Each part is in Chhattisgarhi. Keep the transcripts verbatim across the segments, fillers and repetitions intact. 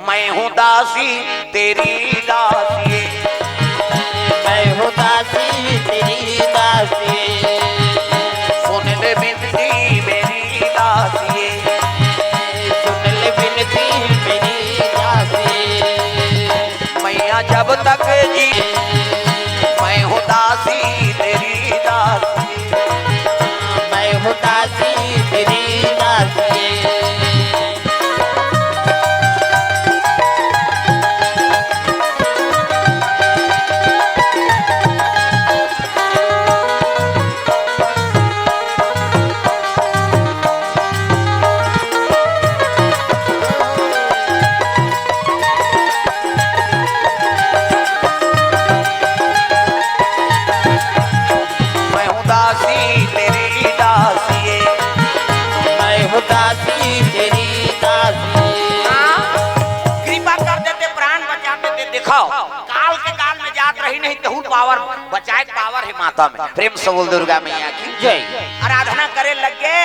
मैं हूँ दासी तेरी दासी। मैं हूँ दासी तेरी दासी। सुन ले बिनती मेरी दासी। सुन ले बिनती मेरी दासी। मैया जब तक जी, मैं हूँ दासी तेरी दासी। मैं हूँ दासी तेरी दासी। मैं हूँ दासी तेरी दासी। मैं हूँ दासी तेरी दासी। हाँ, कृपा कर देते, प्राण बचा देते। देखो, काल के काल में जात रही नहीं, तहूर पावर बचाए के पावर है माता में। प्रेम से बोल दुर्गा मैया की जय। आराधना करे लग गे,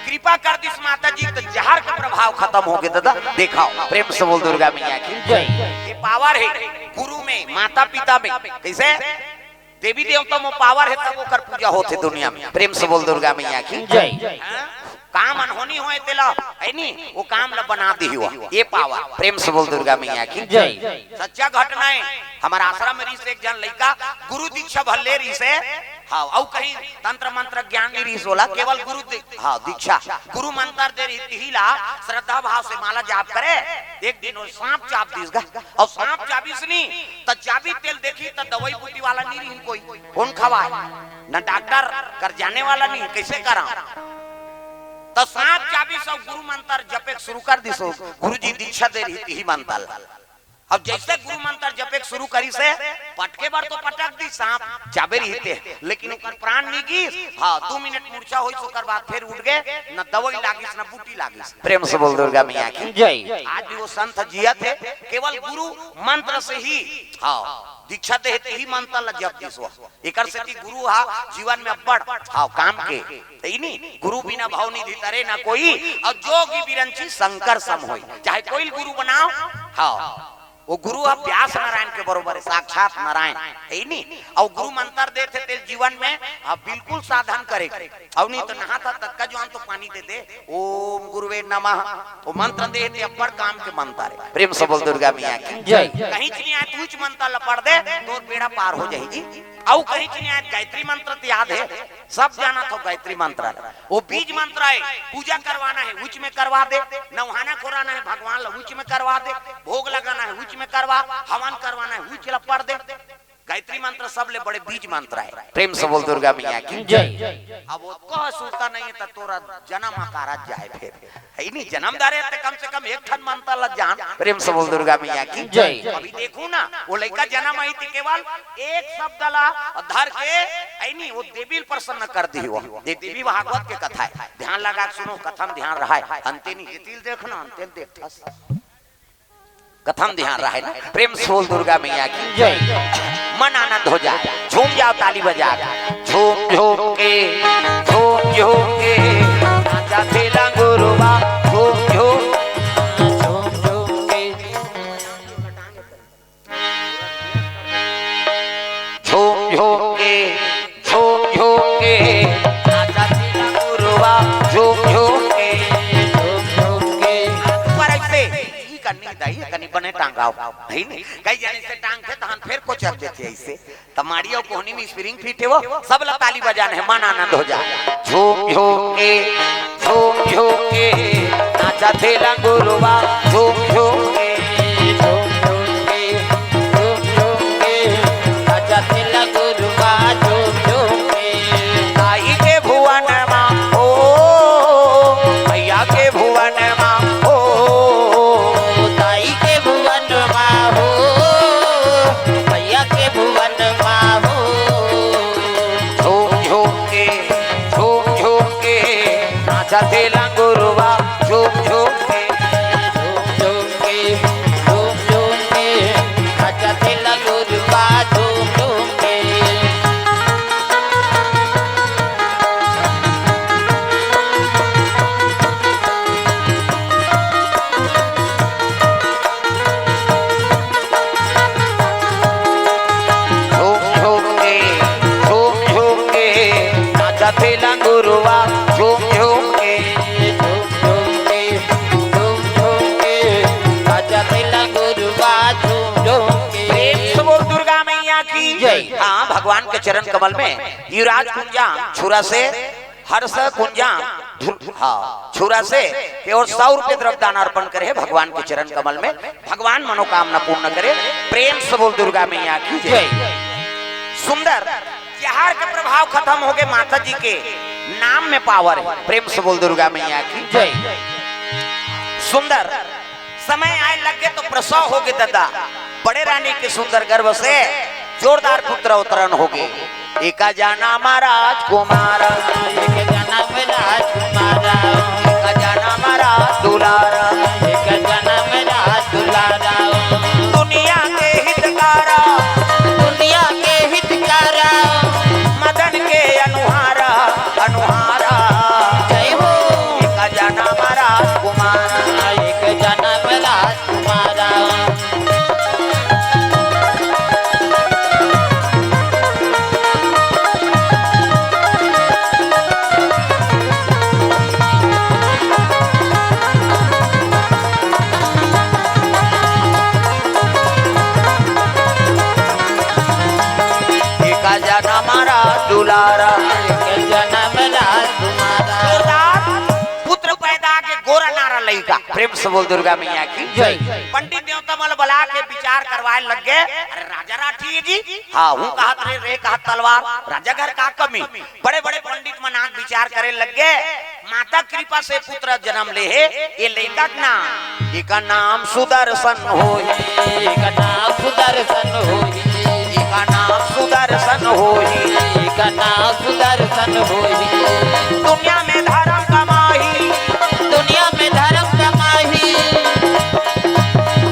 कृपा कर दिस माता जी, तो जहर के प्रभाव खत्म हो गे दादा। देखाओ, प्रेम से बोल दुर्गा मैया की जय। ये पावर है गुरु में, माता पिता में। कैसे? देवी देवता में पावर है, तब ओकर पूजा होथे दुनिया में। प्रेम से बोल दुर्गा मैया की जय। हाँ? काम अनहोनी होए तेला, है नी, वो काम ला बना दी हुआ, ये पावर। प्रेम से बोल दुर्गा मैया की जय। सच्चा घटना है। हमारा आश्रम में रिहिस एक झन लइका, गुरु दीक्षा भले रिहिस हे। हाँ, अउ कहीं तंत्र मंत्र ज्ञान नहीं रिहिस ओला, केवल गुरु दी-, हाँ, दीक्षा, गुरु मंत्र दे रिहिस, तिही ला श्रद्धा भाव से माला जाप करे। एक दिन वो सांप चाब दिस गा, अउ सांप चाबिस नी, त चाबी तेल देखी त दवाई बूटी वाला नहीं रिहिन कोई, कौन खवाए? न डॉक्टर कर जाने वाला नहीं, कैसे करा? त सांप चाबिस अउ गुरु मंत्र जपे के शुरू कर दिस, गुरु जी दीक्षा दे रिहिस, तिही मंत्र। अब जैसे गुरु मंत्र जपे के शुरू करिस हे, पटके बर तो पटक दिस सांप, चाबे रिहिस हे, लेकिन ओकर प्राण नहीं गिस। हाँ, दू मिनट मूर्छा होइस, ओकर बाद फिर उठ गे, न दवाई लागिस, न बूटी लागिस। प्रेम से बोल दुर्गा मैया की जय। आज भी वो संत जियत हे, केवल गुरु मंत्र से ही, हाँ, दीक्षा दे हे, तिही मंत्र ला जप दिस वो। एकर सेती गुरु हा जीवन में अब्बड़, हाँ, काम के। तई नी, गुरु बिना भव निधि तरे ना कोई, अउ जोगी बिरंची शंकर सम होई। चाहे कोई गुरु बनाओ, हाँ, वो गुरु हा व्यास नारायण के बरोबर है, साक्षात नारायण, है नी? अउ गुरु मंत्र देथे तेल जीवन में, हाँ, बिल्कुल साधन करे के। अउ नहीं तो नहा था तक का जुआन तो पानी दे दे, ओम गुरुवे नमः, वो मंत्र दे ते अब्बड़ काम के मंत्र है। प्रेम से बोल दुर्गा मैया की जय। कहीं नहीं आए, तू इच मंत्र ला पढ़ दे, तोर बेड़ा पार हो जाही जी। अउ कहीं नहीं आए, गायत्री मंत्र तो याद है, सब जानत हो गायत्री मंत्र। वो बीज मंत्र है, पूजा करवाना है, उच में करवा दे, नवहाना खोराना है भगवान ला, उच में करवा दे, भोग लगाना है, उच में करवा, हवन करवाना है, उच ला पढ़ दे। गायत्री मंत्र सबले बड़े बीज मंत्र है। प्रेम से बोल दुर्गा मैया की जय। अब वो कह सुरता नहीं है त तोरा जन्म अकारत जाए फिर। है नी, जन्म दारे ते कम से कम एक ठन मंत्र ला जान। प्रेम से बोल दुर्गा मैया की जय। अभी देखू ना, वो लइका जन्म आई थी केवल एक शब्द ला धर के, है नी, वो देवी प्रसन्न कर दी हो। ये देवी भागवत के कथा है, ध्यान लगा के सुनो, कथा में ध्यान रहा है। अंते नहीं, ये तिल देखना, अंते देखथस। कथा में ध्यान रहा है ना। प्रेम से बोल दुर्गा मैया की जय। मन आनंद हो जाए, झूम जाओ ताली बजा के। झूम झूम के, झूम झूम के, नाचा थेला गुरुवा, झूम झूम, झूम झूम के। झूम झूम के, झूम झूम के, नाचा थेला गुरुवा, झूम झूम के, झूम झूम के। पर ऐसे, ई कन्नी दाई, कन्नी बने टांगाओ, है नी? कई जने से टांग थे, तहन फेर कोचक देथे ऐसे। त माड़ी अउ कोहनी में spring fit हे वो, सब ला ताली बजाना है, मन आनंद हो जाए। झूम झूम के, झूम झूम के, नाचा थेला गुरुवा, झूम झूम के, झूम झूम के, झूम झूम के, नाचा थेला गुरुवा, झूम झूम के। दाई के भुवन मा, ओ, मैया के भुवन मा, ओ, दाई के भुवन मा, ओ, मैया के भुवन मा, ओ। झूम झूम के, झूम झूम के, नाचा थेला गुरुवा, झूम झूम के, झूम झूम के, झूम झूम के, नाचा थेला गुरुवा, झूम झूम के। हाँ, भगवान के चरण कमल में युवराज कुंजा छुरा से, हर्ष कुंजा धुर-, हाँ, छुरा से केवल सौ रुपये द्रव्य दान अर्पण करे हे भगवान के चरण कमल में। भगवान मनोकामना पूर्ण करे। प्रेम से बोल दुर्गा मैया की जय। जय। सुंदर, जहर के प्रभाव खत्म होगे, माता जी के नाम में पावर हे। प्रेम से बोल दुर्गा मैया की जय। सुंदर, समय आए लगे तो प्रसव होगे ददा, बड़े रानी के सुंदर गर्भ से जोरदार पुत्र अवतरण होगे। एका जनम राजकुमार, एक जनम राजकुमार, एका जनम राज दुलार, एक जनम राज दुलार। दुनिया के हितकार, दुनिया के हितकार, मदन के अनुहार, अनुहार। जय हो। एका जनम राजकुमार, एक जनम राजकुमार। एका जनम राज दुलारा। एक जनम राज दुलारा। जोरदार पुत्र पैदा के गोरा नारा लइका। प्रेम से बोल दुर्गा मैया की जय। पंडित देवता मन बला के विचार करवाए लग गे। अरे राजा राठी हे जी, हाँ, हूँ कहत रे, रे कहत तलवार, राजा घर का कमी। बड़े बड़े पंडित मन आके विचार करे लग गे। माता कृपा से पुत्र जनम ले हे, ये लइका के नाम, एका नाम सुदर्शन होही। एका नाम सुदर्शन होही। एका नाम सुदर्शन होही। एका नाम सुदर्शन होही। दुनिया में धर्म कमाही। दुनिया में धर्म कमाही।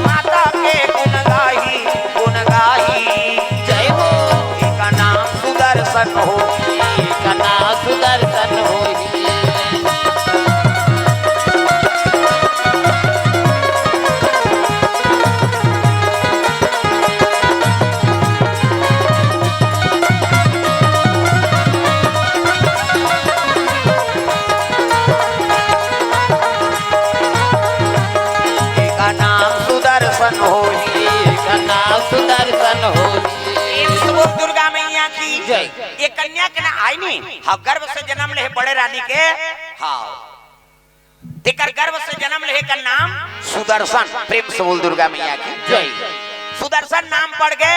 माता के गुण गाही, गुण गाही। जय हो। एका नाम सुदर्शन होही। एका नाम सुदर्शन होही। एका नाम सुदर्शन होही। एका नाम सुदर्शन होही। प्रेम से बोल दुर्गा मैया की जय। ये कन्या के ना आई नी, हाँ, गर्भ से जन्म ले बड़े रानी के, हाँ, तेकर गर्भ से जन्म ले का नाम सुदर्शन। प्रेम से बोल दुर्गा मैया की जय। सुदर्शन नाम पड़ गे,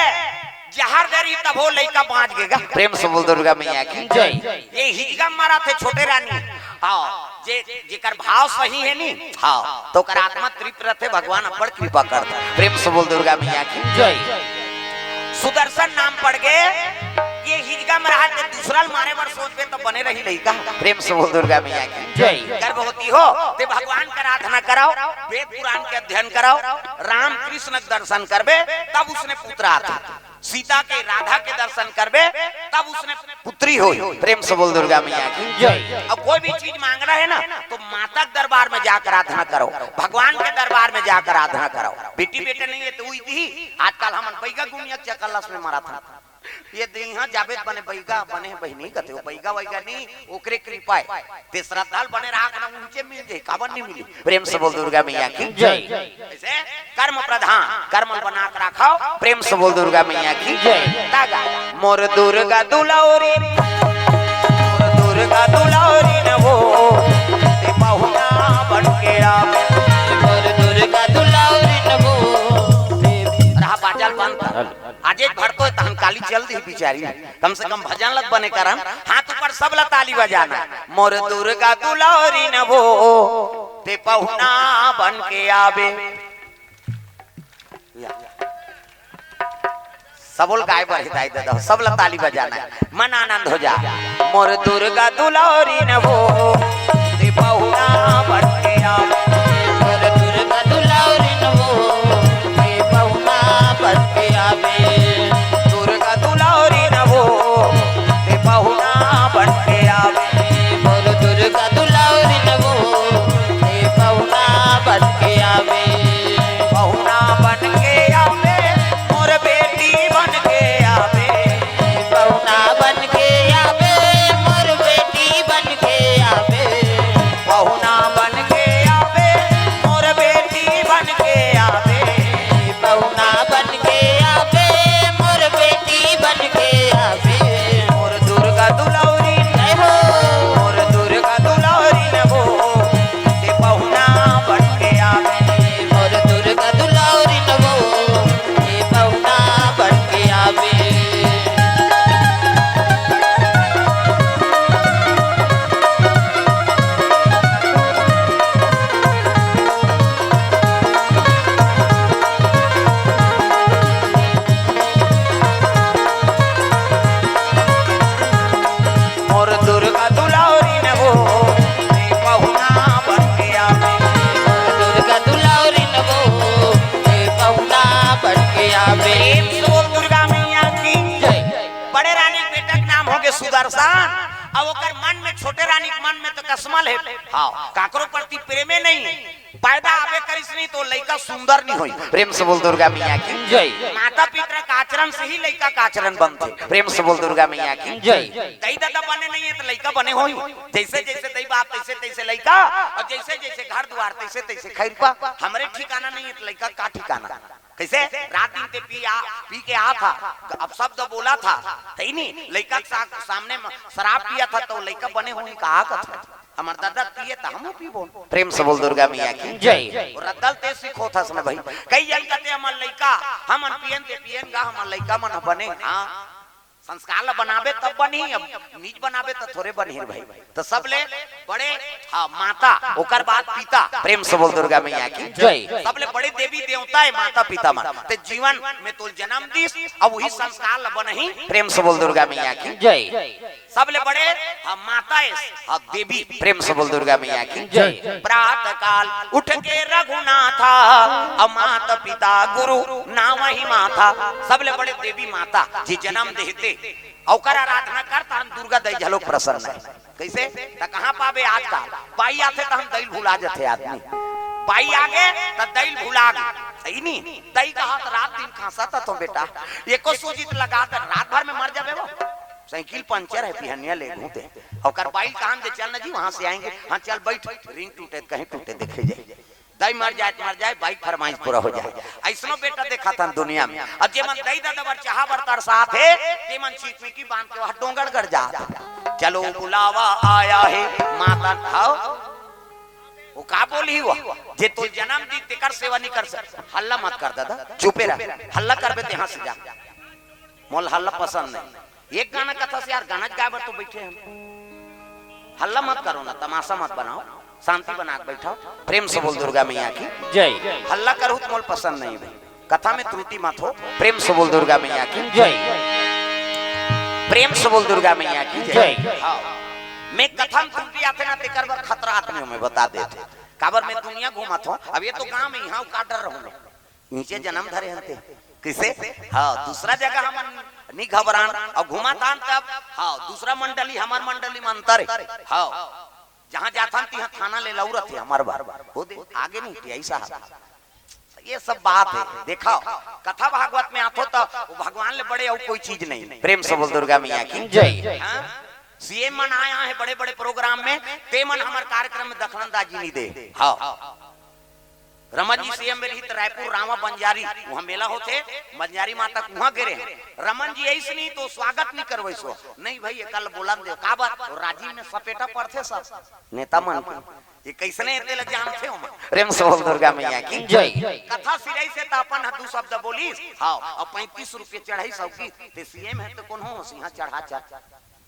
जहर दे रही तभो लइका बाँच गेगा। प्रेम से बोल दुर्गा मैया की जय। ये हिजगा मारा थे छोटे रानी, हाँ, जे, जेकर भाव सही हे नी, हाँ, तो ओकर आत्मा तृप्त रथे, भगवान अब्बड़ कृपा करथे। प्रेम से बोल दुर्गा मैया की जय। सुदर्शन नाम पड़ गे, ये हिजगा में रहा ते दूसरा ल मारे बर सोचबे तो बने रही लइका। प्रेम से बोल दुर्गा मैया की जय। गर्भवती हो ते भगवान के आराधना कराओ, वेद पुराण के अध्ययन कराओ, राम कृष्ण के दर्शन करबे तब उसने पुत्र आथे। सीता के, राधा के दर्शन करबे तब उसने पुत्री होही। प्रेम से बोल दुर्गा मैया की जय। अब कोई भी चीज मांगना हे ना तो माता के दरबार में जाकर आराधना करो, भगवान के दरबार में जाकर आराधना करो। बेटी बेटे नहीं हे तो वही दी। आजकल हमन बैगा गुनिया के चक्कर लस में मरत हन। ये देहा जाबे त बने बैगा बने बहिनी कथे, वो बैगा वैगा नहीं, ओकरे कृपा हे। ते श्रद्धा ल बने रहा ना, ऊंचे मिल जाही, काबर नहीं मिली। प्रेम से बोल दुर्गा मैया की जय। ऐसे कर्म प्रधान, कर्म ल बना के रखो। प्रेम से बोल दुर्गा मैया की जय। तागा मोर दुर्गा दुलौरी, मोर दुर्गा दुलौरी न वो, ते पहुना बन के आ। मोर दुर्गा दुलौरी न वो, ते रहा बाजा ल बंद कर। आजे भर तो तहन काली चल दी बिचारी, कम से कम भजन लग बने करन। हाथ ऊपर सब ला ताली बजाना। मोर दुर्गा दुलौरी न वो, ते पहुना बन के आबे। सबो ल गाय बर हिदाई दे दो, सब ला ताली बजाना हे, मन आनंद हो जा। मोर दुर्गा दुलौरी न वो, ते पहुना बन के आबे। मोर दुर्गा दुलौरी न वो, ते पहुना बन के आबे। दुर्गा दुलौरी न वो, ते पहुना बन के आबे। मोर दुर्गा दुलौरी न वो, ते पहुना बन के आबे। पहुना बन के आबे, मोर बेटी बन के आबे। पहुना बन के आबे, मोर बेटी बन के आबे। सुदर्शन, अब ओकर मन में, छोटे रानी के मन में तो कसमल है, हाँ, काकरो प्रति प्रेमे नहीं है। पैदा आबे करिस नहीं तो लइका सुंदर नहीं होई। प्रेम से बोल दुर्गा मैया की जय। माता पिता का आचरण से ही लइका का आचरण बनथे। प्रेम से बोल दुर्गा मैया की जय। दई ददा बने नहीं है तो लइका बने होई? जैसे जैसे दई बाप तैसे तैसे लइका, और जैसे जैसे घर द्वार तैसे तैसे खैरपा। हमरे ठिकाना नहीं है तो लइका का ठिकाना? कैसे रात दिन ते पी आ, पी के आ था, अब शब्द बोला था, तई नहीं लइका के सा-, सामने में शराब पिया था तो लइका बने होई का? कथा हमर दादा पिए त हमू पीबो। प्रेम से बोल दुर्गा मैया की जय। और रद्दल ते सीखो था सुन भाई, कई जन कहते हमर लइका, हमन पियन ते पियन गा, हमर लइका मन बने। हाँ, संस्कार ला बनाबे तब बनही, अब नीच बनाबे त थोरे बनही रे भाई। तो सबले बड़े, हाँ, माता, ओकर बाद पिता। प्रेम से बोल दुर्गा मैया की जय। सबले बड़े देवी देवता है माता पिता मन। ते जीवन में तोल जन्म दिस, अब वही संस्कार ला बनही। प्रेम से बोल दुर्गा मैया की जय। सबले बड़े, हाँ, माता है, हाँ, देवी। प्रेम से बोल दुर्गा मैया की जय। प्रातः काल उठ के रघुनाथा, अब माता पिता गुरु नावहि माथा। सबले बड़े देवी माता जी जन्म देहते, ओकर आराधना कर, तहन दुर्गा दई झलोक प्रसन्न है। कैसे? त कहाँ पाबे आजकल? बाई आथे त हम दई भुला जथे आदमी। बाई आगे त दई भुला गे। सही नी? दई कहा त रात दिन खांसा त तो बेटा, एको सूजित लगा त रात भर में मर जाबे वो। साइकिल पंचर है, बिहनिया ले घूमते। ओकर बाई कहा दे, चल ना जी, वहां से आएंगे। हाँ, चल बैठ, रिंग टूटे त कहीं टूटे, देखे जाए। दाई मर जाए त मर जाए, बाई फरमाइश पूरा हो जाए। ऐसनो बेटा देखा था दुनिया में। अब जेमन दई ददा बर चाहा बर तरसात हे, तेमन चिकमिकी बांध के वहां डोंगरगढ़ जात हे। चलो बुलावा आया है माता, हाव। वो का बोलही वो? जे तोल जन्म दी तेकर सेवा नहीं कर सक। हल्ला मत कर दादा, चुपे रह। हल्ला करबे ते यहाँ से जा। मोल हल्ला पसंद नहीं। एक गाना कथा से यार, गाना गाए बर तो बैठे हम। हल्ला मत करो ना, तमाशा मत बनाओ, शांति बना के बैठाओ। प्रेम से बोल दुर्गा मैया की जय। हल्ला करू त मोल पसंद नहीं भाई, कथा में त्रुटि मत हो। प्रेम से बोल दुर्गा मैया की जय। प्रेम से बोल दुर्गा मैया की जय। जय। हाँ, मैं कथा में त्रुटि आथे ना, तेकर बर खतरा आदमी में बता देथे। काबर मैं दुनिया घूमत हूँ, अब ये तो गांव में यहाँ का डर रहूं मैं। नीचे जन्म धरे हन ते। किसे? हाँ, दूसरा जगह हमन नी घबरान। अउ घुमातान तब, हाँ, दूसरा मंडली, हमर मंडली में अंतर है। हाँ, जहाँ जाथन तिहाँ थाना ले लौरत है हमर बर। हो दे, आगे नहीं टियाई साहब। ये सब बात है। देखो, कथा भागवत में आथो तो वो भगवान ले बड़े अउ कोई चीज नहीं। प्रेम से बोल दुर्गा मैया की जय। हाँ? सीएम मन आया है बड़े-बड़े प्रोग्राम में, ते मन हमर कार्यक्रम में दखलंदाजी नहीं दे। हाँ। रमन जी सीएम में रही त रायपुर रामा बंजारी, वहाँ मेला होथे, बंजारी माता के वहाँ गे रहे। रमन जी ऐसे नहीं तो स्वागत नहीं करवैसो। नहीं भाई, ये कल बोलन दे, काबर? और राजीव में सपेटा पड़थे सब नेता मन के। ये कैसने एते ल जानथे ओमन? प्रेम से बोल दुर्गा मैया की जय। कथा सिराई से त अपन ह दू शब्द बोलिस, हाँ, और पैंतीस रुपये चढ़ाई सौ की, ते सीएम है तो कौन हो, सिंहा चढ़ा चढ़।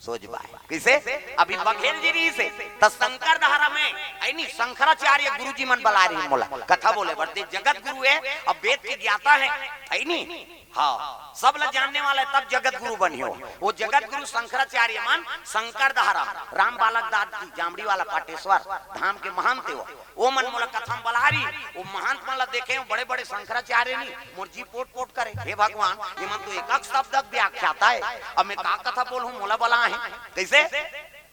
सोच बाय। किसे? अभी बघेल जी रही से, त शंकर धारा में, ऐ नहीं, शंकराचार्य गुरु जी मन बला रही मोला। कथा बोले बर ते जगत गुरु है, अब वेद के ज्ञाता है, ऐ नहीं? हाँ, सब ला जानने वाला है, तब जगत गुरु बनियो। वो जगत गुरु शंकराचार्य मन शंकर धारा, राम बालक दास जी, जामड़ी वाला पाटेश्वर धाम के महंत है वो। वो मन मोला कथा में बला रही, वो महंत मन ला देखे, वो बड़े-बड़े शंकराचार्य नहीं, मोर जी पोट-पोट करे, "हे भगवान, ये मन तो एक-एक शब्द व्याख्याता है, अब मैं का कथा बोलूं, मोला बला है, कैसे?"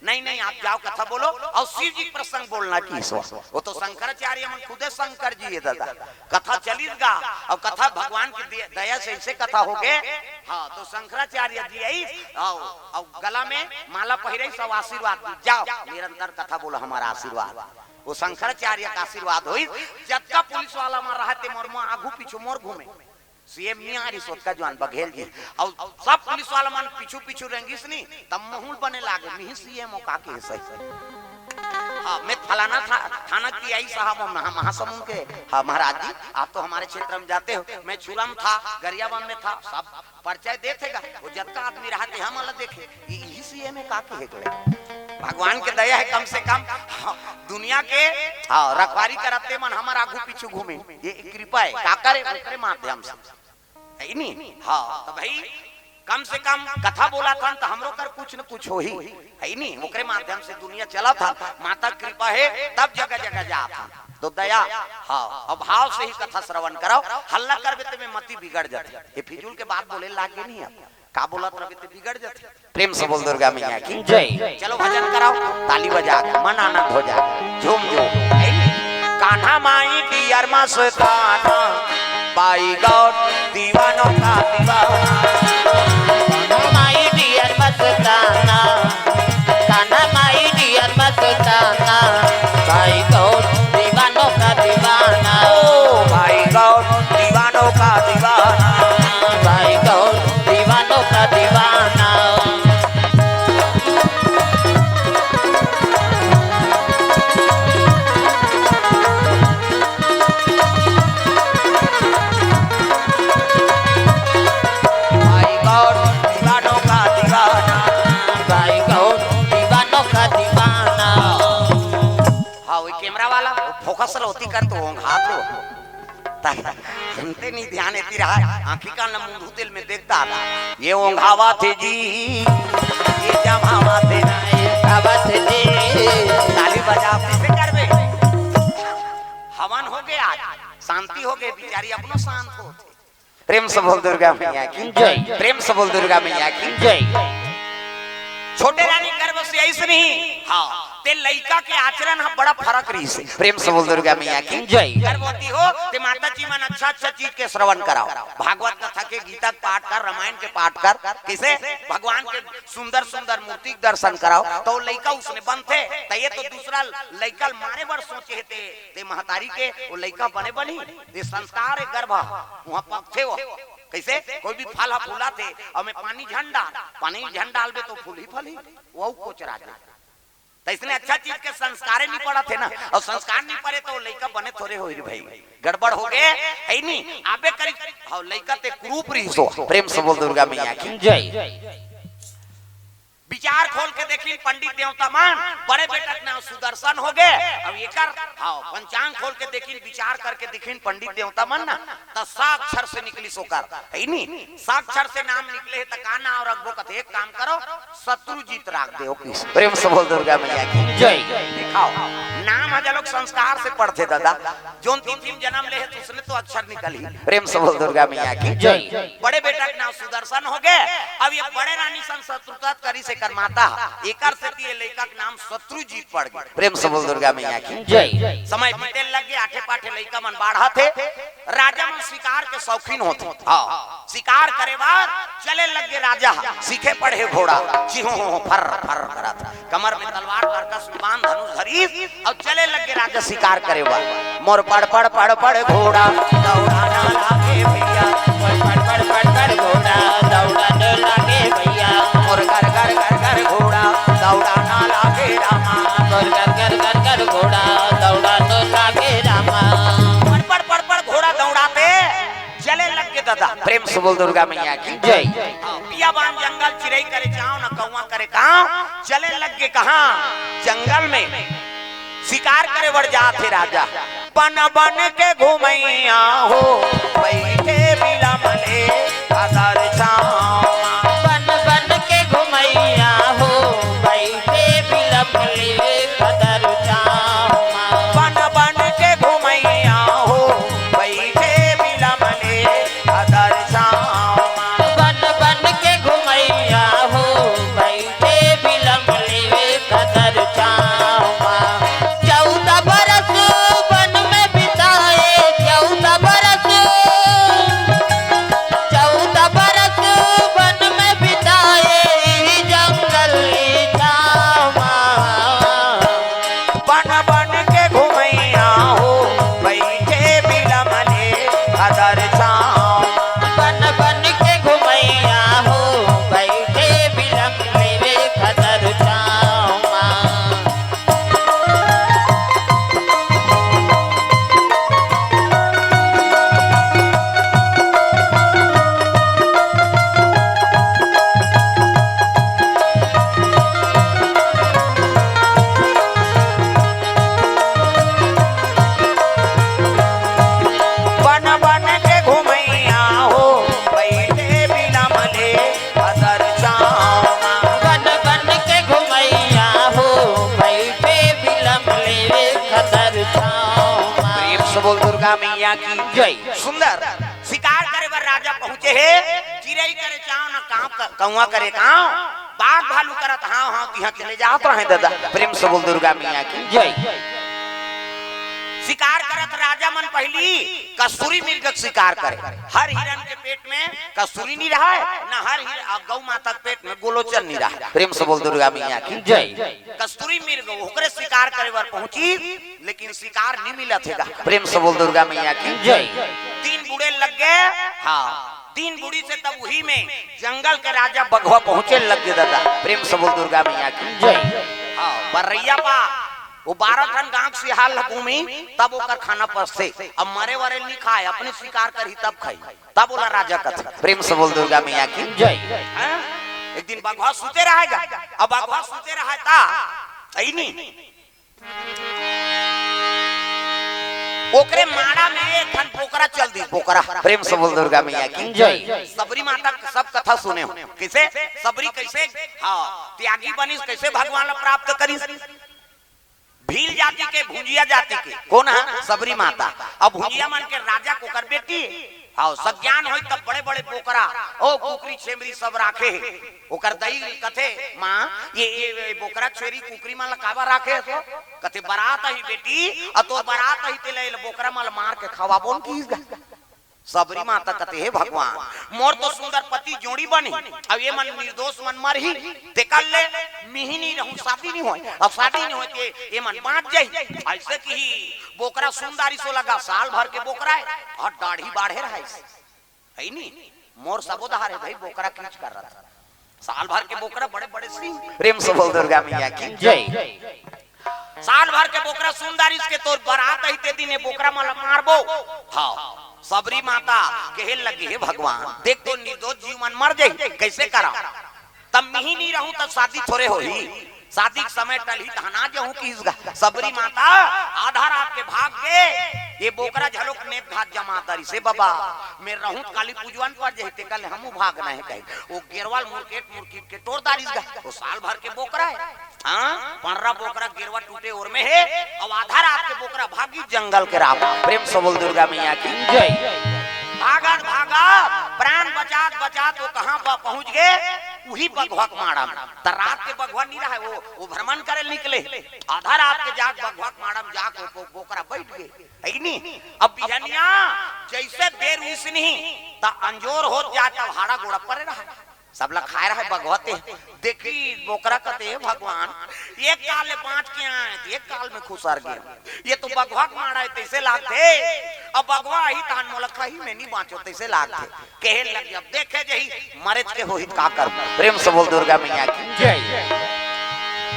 "नहीं, नहीं, आप जाओ, कथा बोलो, और शिव जी के प्रसंग बोलना की ईश्वर।" वो तो शंकराचार्य मन खुदे शंकर जी है दादा। कथा चलिस गा, और कथा भगवान की दे-, दया से ऐसे कथा हो गए। हाँ, तो शंकराचार्य जी आई, और, और गला में माला पहिरे, सब आशीर्वाद दी, "जाओ, निरंतर कथा बोलो, हमारा आशीर्वाद।" वो शंकराचार्य का आशीर्वाद होई। जतका पुलिस वाला मन रहा ते मोर, मोर आगू पीछू मोर घूमे। सीएम नहीं आ रही, सोतका जवान बघेल जी। और सब पुलिस वाला मन पीछू पीछू रेंगिस नहीं, तब माहौल बने लागे, "मिही सीएम हो का के सही।" हाँ, मैं फलाना था, थाना टीआई साहब, हम महा-, महासमुंद के। हाँ, महाराज जी, आप तो हमारे क्षेत्र में जाते हो, मैं छुरा में था, गरियाबंद में था, सब परिचय देथे गा, वो जतका आदमी रहा ते हमन ला देखे, "ये इही सीएम है का के हेकले?" भगवान के दया है, कम से कम, हाँ, दुनिया के, हाँ, रखवारी करते मन हमर आगू पीछू घूमे, ये कृपा है, का करे? ओकरे माध्यम से, है नी? हाँ, तो भाई, कम से कम कथा बोला था तो हमरो कर कुछ न कुछ हो ही, है नी? ओकरे माध्यम से दुनिया चला था, माता कृपा है, तब जगह जगह जा था। तो दया, हाँ, और भाव से ही कथा श्रवण कराओ, हल्ला करबे ते में मति बिगड़ जाथे। ये फिजूल के बात बोले लागे नहीं आप। का बोलत रहे ते बिगड़ जाथे। प्रेम से बोल दुर्गा मैया की जय। चलो भजन कराओ, ताली बजा के मन आनंद हो जाए, झूम झूम। कान्हा माई डियर मस्ताना, बाई गौर दीवानों का दीवाना। कान्हा माई डियर मस्ताना, कान्हा माई डियर मस्ताना, बाई गौर दीवानों का दीवाना। ओ बाई गौर दीवानों का दीवाना। बाई गौर दीवानों का दीवाना। भाई गौर दीवानों का दीवाना। भाई गौर दीवानों का दीवाना। हाँ, वही कैमरा वाला, वो फोकस ला ओती कर तो ओंघात हो। ता-, हमते नहीं ध्यान एती रहा, आँखी कान ला मुंधू तेल में देखता रहा। ये ओंघावा थे जी, ये जमावा थे ना, ये गावा थे जी। ताली बजा, कैसे करबे? हवन हो गया आज, शांति हो गई, बिचारी अपनो शांत हो। प्रेम से बोल दुर्गा मैया की जय। प्रेम से बोल दुर्गा मैया की जय। छोटे रानी गर्भ से ऐसे नहीं। हाँ, ते लइका के आचरण हा बड़ा फरक रहिसे। प्रेम से बोल दुर्गा मैया की जय। गर्भवती हो ते माता जी मन अच्छा अच्छा चीज के श्रवण कराओ, भागवत कथा के, गीता के पाठ कर, रामायण के पाठ कर, किसे भगवान के सुंदर सुंदर मूर्ति के दर्शन कराओ, तो लइका उसने बनथे। तो ये तो दूसरा लइका मारे बर सोचे हे ते, ते महतारी के वो लइका बने बनी। ये संस्कार है गर्भ, वहाँ पकथे हो। कैसे कोई भी फल हा फूला थे और मैं पानी झन डाल, पानी झन डालबे तो फूल ही फल ही, वो कोचरा जाए। तो इसने अच्छा चीज के संस्कारे नहीं पड़ा थे ना, और संस्कार नहीं पड़े तो लइका बने थोड़े हो रे भाई, गड़बड़ हो गए है नहीं। आबे करी, हाँ, लइका ते कुरूप रहिसो। प्रेम से बोल दुर्गा मैया की जय। विचार खोल के देखिन पंडित देवता मन, बड़े बेटा के नाम सुदर्शन हो गए। अब एकर, हाँ, पंचांग खोल के देखिन, विचार करके देखिन पंडित देवता मन ना, त सा अक्षर से निकलिस ओकर, है नी? सा अक्षर से नाम निकले हे त का नाम रखबो? कथे एक काम करो, शत्रुजीत राख दे ओके। प्रेम से बोल दुर्गा मैया की जय। दिखाओ, नाम ह जलोक संस्कार से पड़थे दादा। जोन तीन दिन जन्म ले हे, उसने तो अक्षर निकली। प्रेम से बोल दुर्गा मैया की जय। बड़े बेटा के नाम सुदर्शन हो गए। अब ये बड़े रानी संग शत्रुता करिस एकर माता, एकर सेती ये लइका के नाम शत्रुजीत पड़ गए। प्रेम से बोल दुर्गा मैया की जय। समय बीते लग गए, आठे पाठे लइका मन बाढ़त हे। राजा मन शिकार के शौकीन होथे। हाँ, शिकार करे बर चले लग गए राजा, सीखे पड़े घोड़ा, चिहो फर फर करत। कमर में तलवार, करकस में बाण, धनुष धरिस अउ चले लग गए राजा शिकार करे बर। मोर पड़ पड़ पड़ पड़ घोड़ा दौड़ाना लागे भैया, मोर पड़ पड़ पड़ पड़ घोड़ा दौड़ाना लागे भैया, मोर गर गर गर गर घोड़ा दौड़ाना लागे रामा, मोर गर गर गर गर घोड़ा दौड़ाना लागे रामा। पड़ पड़ पड़ पड़ घोड़ा दौड़ाते चले लग गए दादा। प्रेम से बोल दुर्गा मैया की जय। हाँ, पिया बान जंगल चिरई करे चाव, न कौआ करे काव। चले लग गए कहाँ? जंगल में शिकार करे बर जात हे राजा। बन बन के घुमैया हो, बैठे बिलमले अदर छाँव। बन बन के घुमैया हो, बैठे बिलमले अदर छाँव। बन बन के घुमैया हो, बैठे बिलमले अदर छाँव। बन बन के घुमैया हो, बैठे बिलमले अदर छाँव। चौदह बरस वन में बिताए, चौदह बरस, चौदह बरस वन में बिताए, ई जंगल ई छाँव। बन बन के घुमैया हो, बैठे बिलमले अदर छाँव। बन बन के घुमैया हो, बैठे बिलमले अदर छाँव। बन बन के घुमैया हो, बैठे बिलमले अदर छाँव। बन बन के घुमैया हो, बैठे बिलमले अदर छाँव। प्रेम से बोल दुर्गा मैया की जय। सुंदर शिकार करे बर राजा पहुंचे हे, चिरई करे चाव न कांव, क-, कौआ करे कांव, बाघ भालू करत हाव हाव तिहां चले जात रहे दादा। प्रेम से बोल दुर्गा मैया की जय। शिकार करत राजा मन पहिली कस्तूरी मृग के शिकार करे। हर हिरन के पेट में कस्तूरी नहीं रहा है, न हर हिर-, अ, गौ माता के पेट में गोलोचन नहीं रहा है। प्रेम से बोल दुर्गा मैया की जय। कस्तूरी मृग ओकरे शिकार करे बर पहुंची, लेकिन शिकार नहीं मिलत हे गा। प्रेम से बोल दुर्गा मैया की जय। तीन बूढ़े लग गए। हाँ, तीन बूढ़ी से तब उही में जंगल के राजा बघवा पहुंचे लग गए दादा। प्रेम से बोल दुर्गा मैया की जय। हाँ, बर्रैया पा वो बारह ठन गांव सियार ल घूमी, तब ओकर खाना पसथे। अब मरे वरे नहीं खाए, अपने शिकार करही तब खाई, तब ओला राजा कथे। प्रेम से बोल दुर्गा मैया की जय। हाँ? एक दिन बघवा सुते रहेगा, अब बघवा सुते रहे ता, ऐनी ओकरे माड़ा में एक ठन बोकरा चल दी, बोकरा। प्रेम से बोल दुर्गा मैया की जय। सबरी माता के सब कथा सुने हो, कैसे सबरी कैसे, हाँ, त्यागी बनिस, कैसे भगवान ला प्राप्त करिस। भील जाति के, भुंजिया जाति के, कौन है? सबरी माता। अब भुंजिया मन के राजा के ओकर बेटी, हाँ, सज्ञान होई तब बड़े बड़े बोकरा, ओ कुकरी छेमरी सब राखे हे। ओकर दई कथे, "माँ, ये, ये, ये बोकरा छेरी कुकरी मन ला काबर राखे हे तो?" कथे, "बरात आही बेटी, अउ तोर बरात आही तेला ये बोकरा मन ला मार के खवाबोन किहिस गा।" सबरी माता कथे, "हे भगवान, मोर तो सुंदर पति जोड़ी बनी, अउ ये मन निर्दोष मन मरही, तेकर ले मिही नहीं रहूं, शादी नहीं होय, अउ शादी नहीं होय ते ये मन बांच जाही।" ऐसे किही बोकरा सुंदर इसो लगा, साल भर के बोकरा हे, अउ दाढ़ी बाढ़े रहिस। है नी? मोर सबो डहर हे भाई, बोकरा कीच कर रहा था। साल भर के बोकरा, बड़े बड़े सींग। प्रेम से बोल दुर्गा मैया की जय। साल भर के बोकरा सुंदर इसके तोर बरात आही ते दिन ये बोकरा मन ला मारबो। हाँ, सबरी माता कहे लगी, "हे भगवान, देख तो निर्दोष जीव मन मर जाही, कैसे करा?" तब मिही नहीं रहूं तब शादी थोरे होही। शादी के समय टलही तहन आ जाहूं किहिस गा। सबरी माता आधा रात के भाग के ये बोकरा झलोक मेघ घात जमा दरिस। "हे बाबा, मैं रहूं त काली पूजवन पर जही ते कल हमू भागना हे," कही। वो गेरवा ल मुरकेट मुरकीट के टोर दारिस गा। वो साल भर के बोकरा हे। हाँ, पंडरा बोकरा गेरवा टूटे ओर में हे। अब आधा रात के बोकरा भागी जंगल के राह। प्रेम से बोल दुर्गा मैया की जय। भागत भागत प्राण बचात बचात वो कहाँ प-, पहुंच गए? उही बघवा के माड़ा में। त रात के बघवा नहीं रहा, वो, वो भ्रमण करे निकले। आधा रात के जाग बघवा के माड़ा में जाके वो बो-, बोकरा बैठ गए, है कि नहीं? अब बिहनिया जैसे बेर उइस नहीं, त अंजोर होत जाए, तब हाड़ा गोड़ा परे रहा। सबला खाए रहा बघवा ते। देखी बोकरा कथे, "हे भगवान, एक काल ले बांच के आए, एक काल में खुसर गए। ये तो बघवा के माड़ा हे, तैसे लागथे। अब बघवा आही तहन मोला खाही, मैं नहीं बांचो, तैसे लागथे।" कहे लगे, "अब देखे जही, मरे के होही त का करबो?" प्रेम से बोल दुर्गा मैया की जय।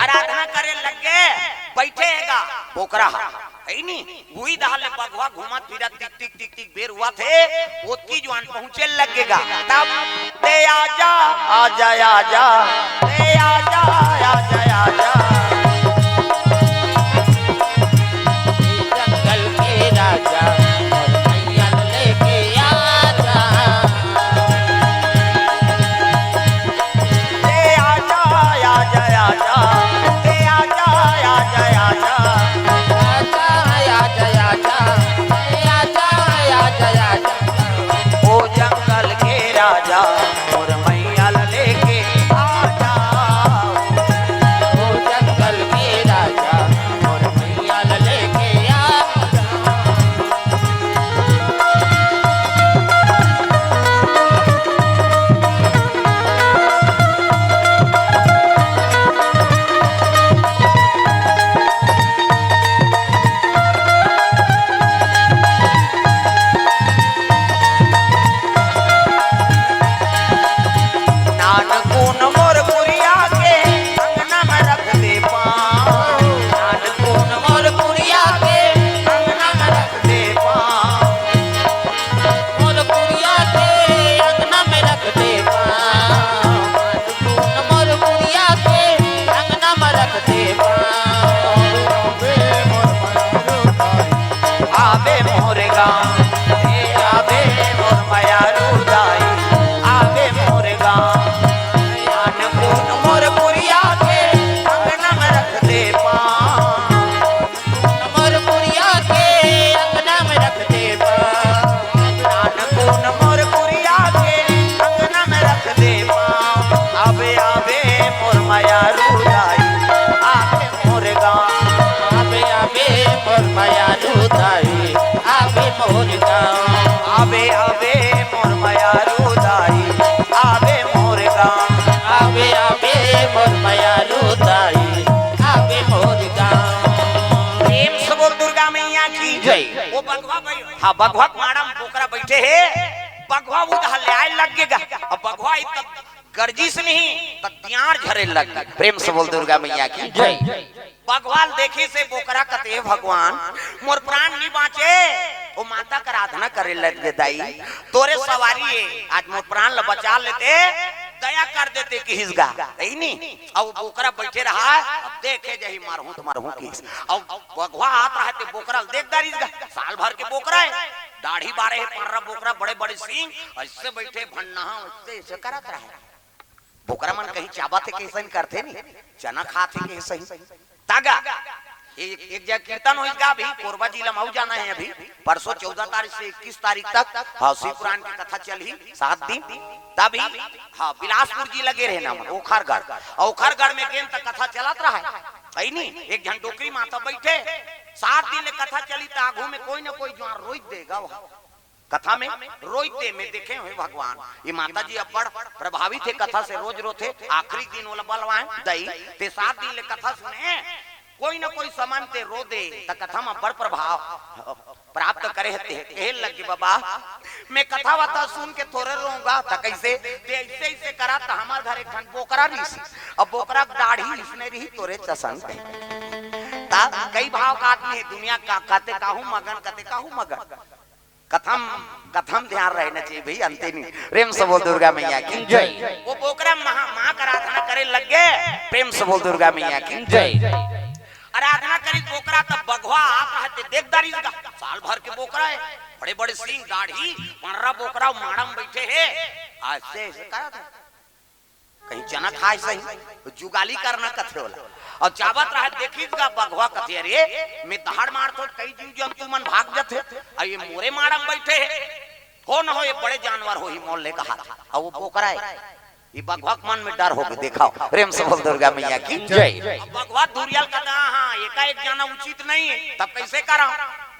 आराधना करे लगे, बैठे हे गा बोकरा हा, है नी? उही डहर ले बघवा घूमत फिरत टिक टिक टिक टिक बेर होवत हे, ओतकी जुवार पहुंचे लगे गा। तब, "ते आजा, आजा, आजा, ते आजा, आजा, आजा।" जंगल के राजा, मोर मैया ल लेके आजा। ते आजा, आजा, आजा, ते आजा, आजा, आजा। आजा, आजा, आजा, ते आजा, आजा, आजा। ओ जंगल के राजा, मोर मैया ल लेके आजा। ओ जंगल के राजा, मोर मैया ल लेके आजा। नानकुन मोर कुरिया के अंगना में रख दे पाँव। नानकुन मोर कुरिया के अंगना में रख दे पाँव। मोर कुरिया के अंगना में रख दे पाँव। नानकुन मोर कुरिया के अंगना में रख दे पाँव। आबे मोर गाँव, ए आबे मोर मयारू दाई, आबे मोर गाँव। नानकुन मोर कुरिया के अंगना में रख दे पाँव। मोर कुरिया के अंगना में रख दे पाँव। नानकुन मोर कुरिया बघवा के माड़ा म बोकरा बइठे हे, बघवा उधर ले आए लग गे गा। अब बघवा इत गर्जिस नहीं, त दियार झरे लग गे। प्रेम से बोल दुर्गा मैया की। जय। बघवा ल देखिस हे बोकरा कथे, "भगवान, मोर प्राण नहीं बाँचे।" ओ माता के आराधना करे लग गे, "दाई, तोरे सवारी हे, आज मोर प्राण ल बचा लेते, दया कर देते," किहिस गा। सही नहीं? अब बोकरा बइठे रहा, अब देखे जाही, "मरहूँ त मरहूँ," किहिस। अब बघवा आत रहा ते बोकरा ल देख डारिस गा, साल भर के बोकरा हे, दाढ़ी बारे हे, पंडरा बोकरा, बड़े-बड़े सींग, अइसे बइठे भन्ना, अइसे, अइसे करत रहा। बोकरा मन कहीं चाबत हे कइसे करथे नहीं, चना खात हे कइसे। तागा, एक, एक जगह कीर्तन होइस गा अभी, कोरबा जिला म अउ जाना हे अभी, परसों चौदह तारीख से इक्कीस तारीख तक, हाँ, शिव पुराण के कथा चलही, सात दिन, तभी, हाँ, बिलासपुर जिला गे रहे ना, ओखरगढ़, ओखरगढ़ में गेन त कथा चलत रहा हे, सही नहीं, एक झन डोकरी माता बइठे, सात दिन ले कथा चली, त आगू में कोई ना कोई जुआर रोइत देगा वहाँ। कथा में रोइत दे, मैं देखे हों भगवान, ये माता जी अब्बड़ प्रभावित हे कथा से, रोज रोथे, आखिरी दिन ओला बलवाए, "दाई, ते सात दिन ले कथा सुने, कोई ना कोई समान ते रो दे, त कथा म अब्बड़ प्रभाव प्राप्त करे हे ते।" कहे लगे, "बाबा, मैं कथा वथा सुन के थोरे रोंव गा, त कइसे? ते अइसे, अइसे करा, त हमर घर एक ठन बोकरा रिहिस, अब बोकरा के दाढ़ी इसने रिहिस तोरे चसन ते।" त कई भाव का आदमी हे दुनिया का, कते कहूँ मगन, कते कहूँ मगन। कथा म, कथा म ध्यान रहना चाहिए भई, अंते नहीं। प्रेम से बोल दुर्गा मैया की। जय। ओ बोकरा माँ, माँ का आराधना करे लग गे। प्रेम से बोल दुर्गा मैया की। जय। आराधना करिस बोकरा, तब बघवा आत रहा ते देख डारिस गा, साल भर के बोकरा हे, बड़े-बड़े सींग, दाढ़ी, पंडरा बोकरा, माड़ा म बइठे हे, अइसे, अइसे करत हे। कहीं चना खाए सही, जुगाली करना कथे ओला। अउ चाबत रहा, देखिस गा बघवा कथे, "अरे, मैं दहाड़ मारथों, कई जीव जंतु मन भाग जथे, अउ ये मोरे माड़ा म बइठे हे, हो न हो ये बड़े जानवर होही मोर ले कहाथे।" अउ वो बोकरा हे, ये बघवा के मन में डर होगे, देखव। प्रेम से बोल दुर्गा मैया की। जय। अब बघवा दुरिहा ल कथे, "हाँ, एकाएक जाना उचित नहीं हे, तब कइसे करँव?"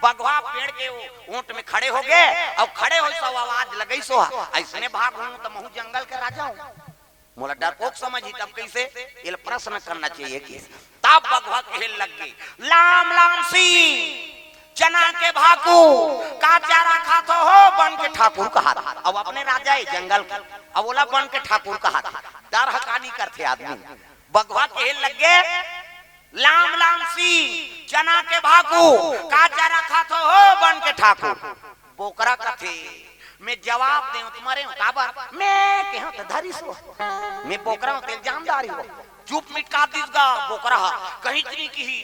बघवा पेड़ के ओ ओंट में खड़े होगे, अउ खड़े होइस अउ आवाज लगइस, "अइसने भागहूँ त महूँ जंगल के राजा हूँ।" मोला डरपोक समझही, तब कइसे? एला प्रश्न करना चाहिए कि तब बघवा कहे लग गे, "लाम लाम सिंह, चना के भाकू, का चारा खाथो हो बन के ठाकुर," कहाथे। अब अपने राजा हे जंगल के, अब ओला बन के ठाकुर कहाथे। डर ह का नहीं करथे आदमी। बघवा कहे लग गे, "लाम लाम सिंह, चना के भाकू, का चारा खाथो हो बन के ठाकुर?" बोकरा कथे, "मैं जवाब देंव त मरेंव, काबर? मैं केहेंव त धरिस हो। मैं बोकरा हूँ, तेल जानदार हो।" चुप मिटका दिस गा बोकरा ह, कहीं नहीं किही।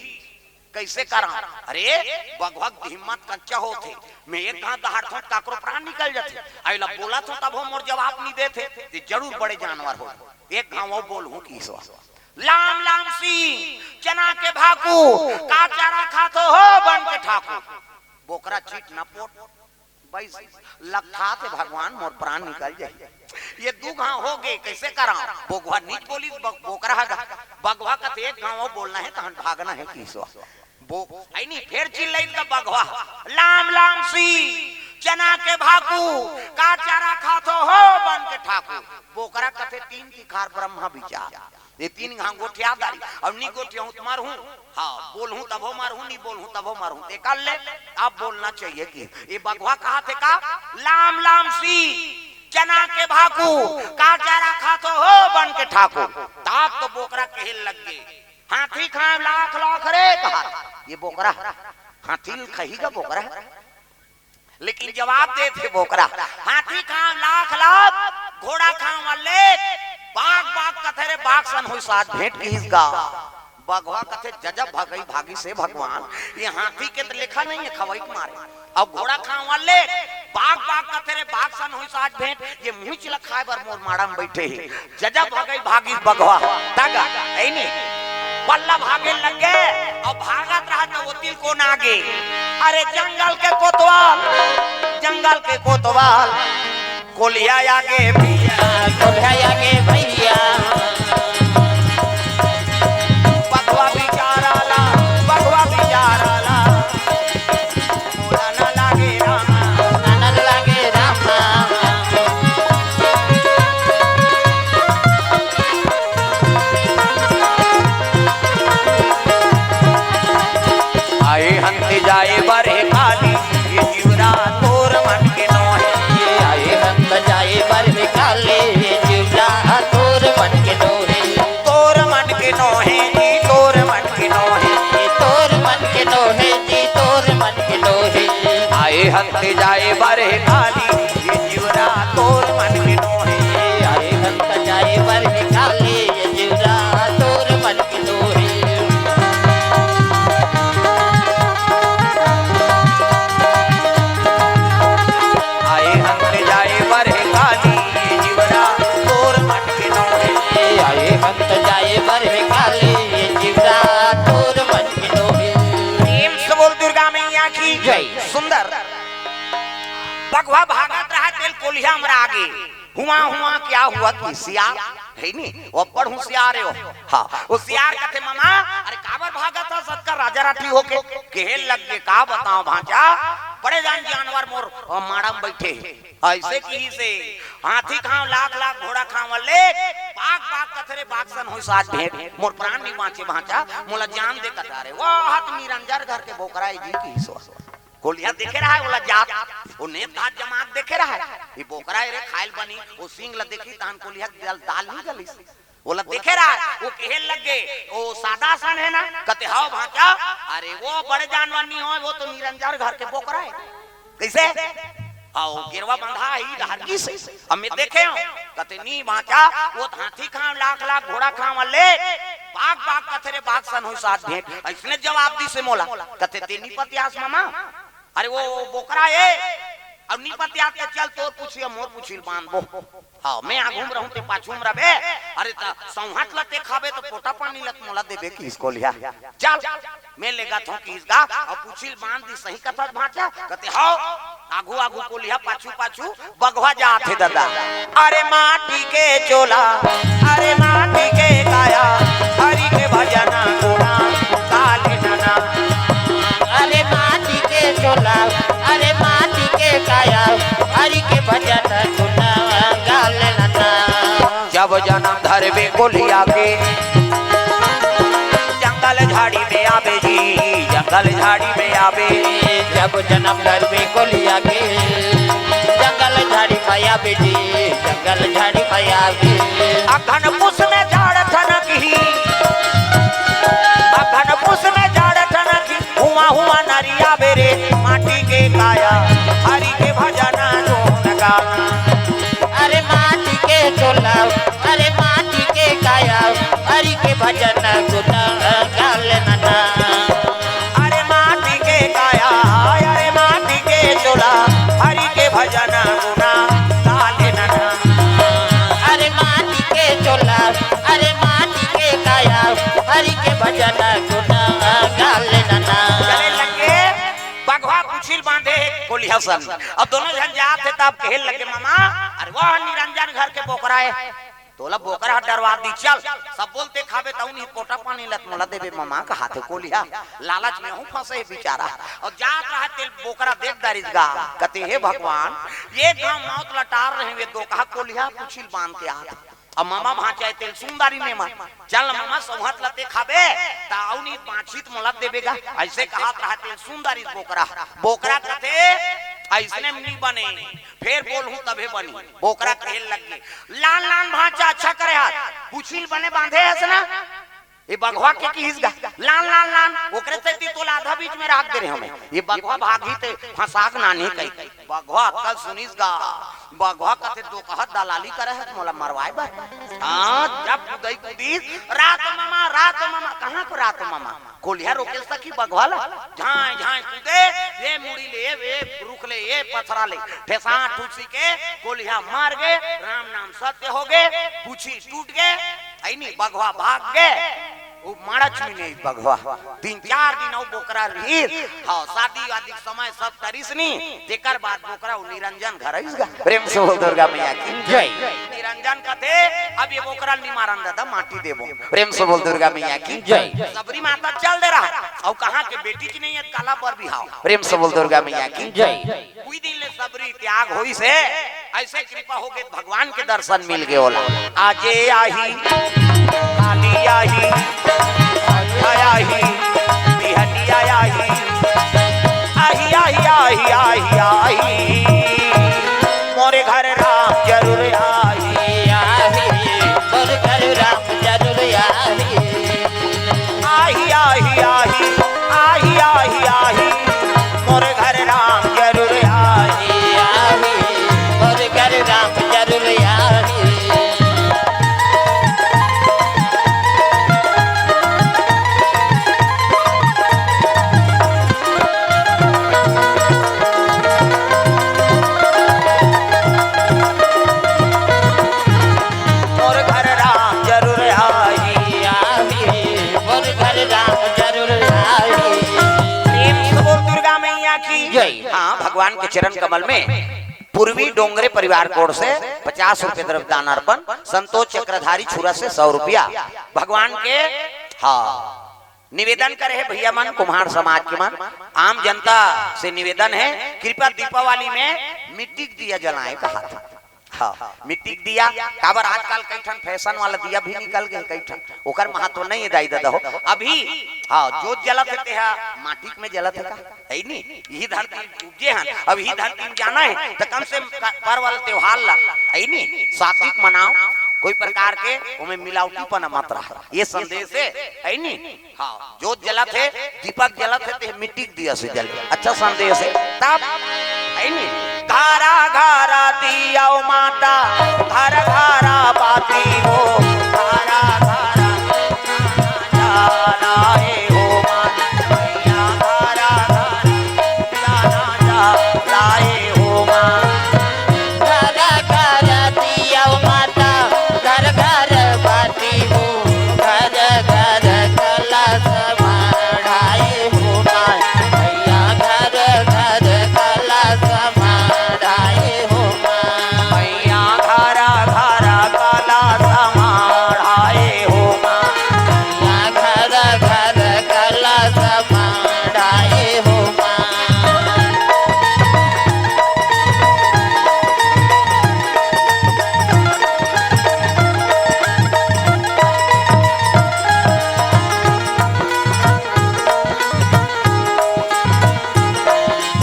कइसे करँव? अरे, बघवा के हिम्मत कच्चा होथे। मैं एक घांव दहाड़थों त काकरो प्राण निकल जथे। अइला बोलथों तभो मोर जवाब नहीं देथे। ते जरूर बड़े जानवर हो। एक घांव अउ बोलहूँ किहिस। "लाम लाम सिंह, चना के भाकू, का चारा खाथो हो बन के ठाकुर?" बोकरा चित न पोट, बइस लखथाथे, "भगवान मोर प्राण निकल जाही।" ये दू घांव होगे, कइसे करँव? बघवा निच बोलिस, ब-, बोकरा ह गा। बघवा कथे, "एक घांव अउ बोलना हे, तहन भागना हे किहिस।" बो-, अइ नहीं, फेर चिल्लाइस गा बघवा, "लाम लाम सिंह, चना के भाकू, का चारा खाथो हो बन के ठाकुर?" बोकरा कथे, "तीन तिखार ब्रह्मा विचार।" ये तीन घांव गोठिया डारी, अब नी गोठियाहूँ त मरहूँ, हाँ, बोलहूँ तभो मरहूँ, नी बोलहूँ तभो मरहूँ। ते कर ले, अब बोलना चाहिए कि ये बघवा कहाथे का, "लाम लाम सिंह, चना के भाकू, का चारा खाथो हो बन के ठाकुर?" तब तो बोकरा कहे लग गे, "हाथी खाँव लाख लाख रे," कहा। ये बोकरा हाथी ल खाही गा बोकरा। लेकिन जवाब देथे बोकरा, "हाथी खाँव लाख लाख, घोड़ा खाँव अल्लेख, बाघ बाघ कथे रे, बाघ सन होइस आज भेंट," किहिस गा। बघवा कथे, "जजब भगई भागिस हे भगवान, ये हाथी के त लेखा नहीं हे खवई के मारे, अउ घोड़ा खाँव अल्लेख, बाघ बाघ कथे रे, बाघ सन होइस आज भेंट, ये मुँच ल खाए बर मोर माड़ा म बइठे हे।" जजब भगई भागिस बघवा। तगा, अइ नहीं। पल्ला भागे लग गे, अउ भागत रहा त ओती ल कोन आगे। अरे जंगल के कोतवाल, जंगल के कोतवाल, कोलिया आगे भैया, कोलिया आगे भैया। बघवा बिचारा ला, बघवा बिचारा ला। मोला न लागे रामा, मोला न लागे रामा। आए हंते जाए बरे काली, ये जीवरा तो बघवा भागत रहा, तेल कोलिहा मरा गे। हुआ हुआ क्या हुआ कि सियार हे नी, वो बड़ होशियार हे वो। हाँ, वो सियार कथे, "ममा, अरे काबर भागत हस अतका राजा राठी होके?" कहे लग गे, "का बताओं भांचा, बड़े जान जानवर मोर, अ, माड़ा म बइठे हे।" अइसे किहिस हे, "हाथी खांव लाख लाख, घोड़ा खांव अलेख, बाघ बाघ कथे रे, बाघ सन होइस आज भेंट, मोर प्राण नइ बांचे भांचा, मोला जान दे कथा रे।" "वो हाथ निरंजन घर के बोकरा हे जी," किहिस वो। कोलिहा देखे रहा हे ओला जात, वो नेत धात जमात देखे रहा हे, ये बोकरा हे रे, खाइल बनी, वो सींग ला देखी, तहन कोलिहा के दाल, दाल नइ गलिस। ओला देखे रहा हे, वो कहे लग गे, "वो सादा सन हे ना?" कथे, "हव भांचा।" "अरे वो बड़े जानवर नइ होय, वो तो निरंजन घर के बोकरा हे।" "कइसे?" "हव, गेरवा बंधा हे, इही डहर गिस हे, अब मैं देखे हंव।" कथे, "नी भांचा, वो हाथी खांव लाख लाख, घोड़ा खांव अलेख, बाघ बाघ कथे रे, बाघ सन होइस आज भेंट।" अइसने जवाब दिस हे मोला। कथे, "तें नइ पतियास ममा, अरे वो बोकरा हे, अब नइ पतियास त चल तोर पूछी मोर पूछी ल बांधबो। हाँ, मैं आघू म रहूं, तें पाछू म रबे। अरे त सौंहत ल तें खाबे त पोटा पानी ल त मोला देबे," किहिस कोलिहा। "चल, मैं लेगत हंव," किहिस गा, अउ पूछी ल बांध दिस। "सही कथस भांचा?" कथे, "हव।" आघू आघू कोलिहा, पाछू पाछू बघवा जात हे ददा। अरे माटी के चोला, अरे माटी के काया, हरि के भजन गुना गाले नना। अरे माटी के चोला, अरे माटी के काया, हरि के भजन गुना गाले नना। जब जनम धरबे कोलिहा के, जंगल झाड़ी में आबे जी, जंगल झाड़ी में आबे। जब जनम धरबे कोलिहा के, जंगल झाड़ी में आबे जी, जंगल झाड़ी में आबे। अघन पुस में जाड़ ठनकही, अघन पुस में जाड़ ठनकही, हुआ हुआ नरिया बेरे, माटी के काया, हरि के भजन गुन गाना। अरे माटी के चोला, अरे माटी के काया, हरि के भजन गुन गाले नना। अरे माटी के काया, अरे माटी के चोला, हरि के भजन गुन गाले नना। अरे माटी के चोला, अरे माटी के काया, हरि के भजन गुन गाले नना। चले लगे, बघवा पूछी ल बांधे हे कोलिहा सन। अब दोनों झन जात हे, तब कहे लगे, "ममा, अरे वो निरंजन घर के बोकरा हे, तोला बोकरा ह डरवा दी, चल, सब बोलते खाबे तउन ही पोटा पानी ल त मोला देबे ममा," कहाथे कोलिहा। लालच में हूँ फंसे हे बेचारा। अउ जात रहा तेल बोकरा देख डारिस गा, कथे, "हे भगवान, एक घांव मौत ल टार रहेंव, ये दोकहा कोलिहा पूछी ल बांध के आत।" अब ममा भांचा हे तेल सुंदरी ने मन, "चल ममा, सौंहत ल तें खाबे, त अउ नी बांचही त मोला देबे गा।" अइसे कहत रहा तेल सुंदरी बोकरा। बोकरा कथे, "अइसने म नी बने, फेर बोलहूं तभे बनही।" बोकरा कहे लग गे, "लान लान भांचा, अच्छा करे हस, पूछी ल बने बांधे हस ना?" ये बघवा के किहिस गा, "लान लान लान, ओकरे सेती तोला आधा बीच में राख दे रहे हमें।" ये बघवा भागही ते फंसा के नानी कही। बघवा अक्कल सुनिस गा, बघवा कथे, "दोकहा दलाली करे हे मोला मरवाए बर।" हाँ, जब कुदई कुदिस, "रात ममा, रात ममा।" कहाँ को रात ममा? कोलिहा रोके सकी बघवा ला? झांय झांय कुदे, ये मुड़ी ले, ये रुख ले, ये पथरा ले, ठेसा ठुसी के कोलिहा मर गे, राम नाम सत्य हो गे, पूछी टूट गे, अइनी बघवा भाग गे। वो माड़ा छुई नहीं बघवा। तीन चार दिन अउ बोकरा रहिस। हाँ, शादी वादी के समय सब टरिस नी, तेकर बाद बोकरा वो निरंजन घर आइस गा। प्रेम से बोल दुर्गा मैया की जय। निरंजन कथे, "अब ये बोकरा ल नी मारन दादा, माटी देबो।" प्रेम से बोल दुर्गा मैया की जय। सबरी माता चल दे रहा, अउ कहाँ के बेटी च नहीं हे, काला बर बिहाव। प्रेम से बोल दुर्गा मैया की जय। उही दिन ले सबरी त्याग होइस हे, अइसे कृपा हो गे, भगवान के दर्शन मिल गे ओला। आजे आही, काली आही, संझा आही, बिहनिया आही, आही, आही, आही, आही, आही, मोरे घर राम जरूर आही। आही, मोरे घर राम जरूर आही। आही, आही, आही, आही, आही, आही, मोर घर राम जरूर आही। आही, मोर घर राम जरूर आही। मोर घर राम जरूर आही। आही, मोर घर राम जरूर आही। प्रेम से बोल दुर्गा मैया की जय। हाँ, भगवान के चरण कमल में पूर्वी डोंगरे परिवार कोड़ से पचास रुपये द्रव्य दान अर्पण, संतोष चक्रधारी छुरा से सौ रुपया। भगवान के, हाँ, निवेदन करे हे भैया मन, कुम्हार समाज के मन, आम जनता से निवेदन हे, कृपया दीपावली में मिट्टी के दिया जलाए कहा था। हाँ, मिट्टी के दिया, काबर आजकल कई ठन फैशन वाला दिया भी निकल गए, कई ठन, ओकर महत्व नहीं हे दाई ददा हो। अभी, हाँ, जोत जलत हे, तेहा माटी में जलत हे का? हे नी, इही धरती उपजे हन। अब इही धरती में जाना हे, त कम से कम पर्व वाला त्योहार ला, हे नी, सात्विक मनाओ, कोई प्रकार के ओमे मिलावटीपना मत रहा। ये संदेश हे, हे नी? हाँ, जोत जलत हे, दीपक जलत हे, ते मिट्टी के दिया से जले। अच्छा संदेश हे। तब, हे नी? घरा घरा दिया ओ माता, घर घरा बाती हो, घरा घरा जाना हे हो माता, मैया घरा घरा जाना जा लाए हो माँ। घर घर दिया ओ माता, घर घर बाती हो, घर घर कलश मढ़ाए हो माँ, मैया घर घर कलश मढ़ाए हो माँ। मैया घर घर कलश मढ़ाए हो माँ। मैया घर घर कलश मढ़ाए हो माँ।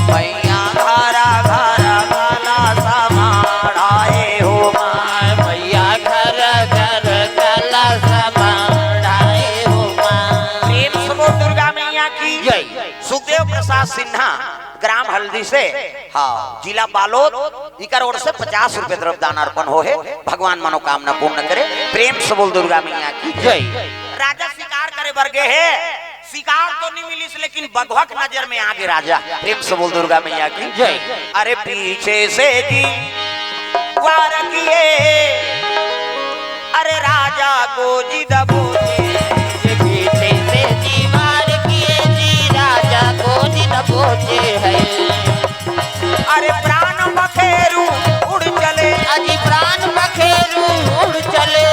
मैया घर घर कलश मढ़ाए हो माँ। मैया घर घर कलश मढ़ाए हो माँ। प्रेम से बोल दुर्गा मैया की जय। सुखदेव प्रसाद सिन्हा, ग्राम हल्दी से, हाँ, जिला बालोद, इकर ओर से पचास रुपये द्रव्य दान अर्पण हो हे। भगवान मनोकामना पूर्ण करे। प्रेम से बोल दुर्गा मैया की जय। राजा शिकार करे बर गे हे, शिकार तो नहीं मिलिस, लेकिन बघवा के नजर में आगे राजा। प्रेम से बोल दुर्गा मैया की जय। अरे पीछे से जी वार किए, अरे राजा को जी दबोचे। पीछे से जी वार किए जी, राजा को जी दबोचे है। अरे प्राण बखेरू उड़ चले। अजी प्राण बखेरू उड़ चले।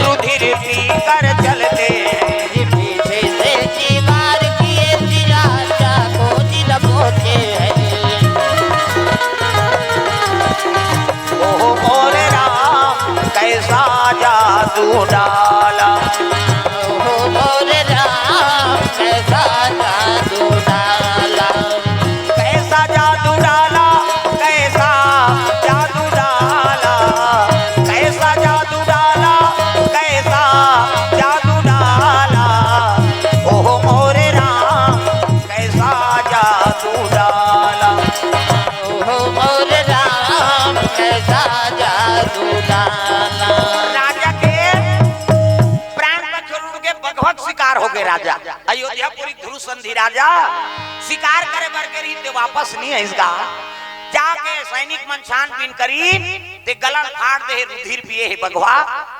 रुधिर पी कर चलते हैं। जी पीछे से जी वार किए जी, राजा को जी दबोचे है। ओहो मोरे राम, कैसा जादू डाला। ओहो मोरे राम, कैसा जादू डाला। कैसा जादू डाला, कैसा जादू डाला, कैसा जादू डाला, कैसा जादू डाला। ओहो मोरे राम, कैसा जादू डाला। ओहो मोरे राम, कैसा जादू डाला। राजा के प्राण पखेरू उड़ के बघवा के शिकार हो गे राजा। अयोध्यापुरी ध्रुव संधि राजा शिकार करे बर गे रहिस ते वापस नहीं आइस गा। जाके सैनिक मन छानबीन करिन ते गला ल फाड़ दे हे, रुधिर पिए हे बघवा।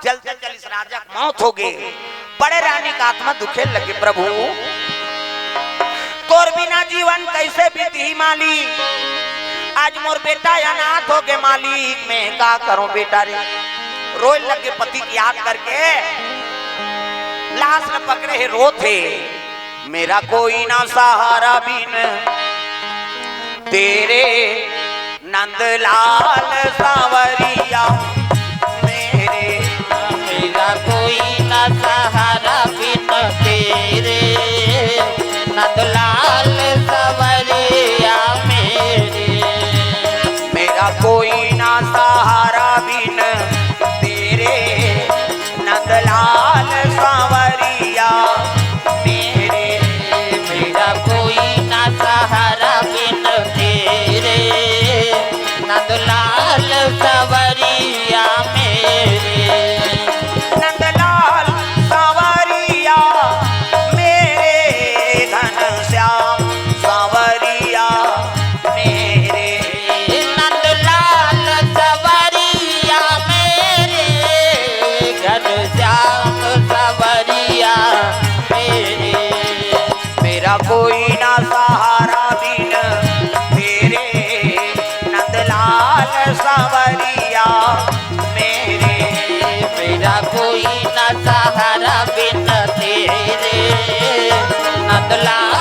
चलते चलिस राजा के मौत हो गे। बड़े रानी का आत्मा दुखे लगे, प्रभु तोर बिना जीवन कैसे बीतही मालिक, आज मोर बेटा अनाथ हो गे मालिक, मैं का करूं बेटा रे। रोए लगे पति के याद करके, लाश ल पकड़े हे, रोत हे। मेरा कोई ना सहारा बिन तेरे नंदलाल सांवरिया मेरे। मेरा कोई ना सहारा बिन तेरे नंदलाल सांवरिया मेरे। मेरा कोई ना सहारा बिन तेरे नंदलाल सांवरिया मेरे। मेरा कोई ना सहारा बिन तेरे नंदलाल सांवरिया मेरे। नंदलाल सांवरिया मेरे, घनश्याम सांवरिया मेरे। नंदलाल सांवरिया मेरे, घनश्याम सांवरिया मेरे। मेरा कोई ना सहारा बिन तेरे, नंदलाल सावरिया मेरे, मेरा कोई न सहारा बिन तेरे। नंदलाल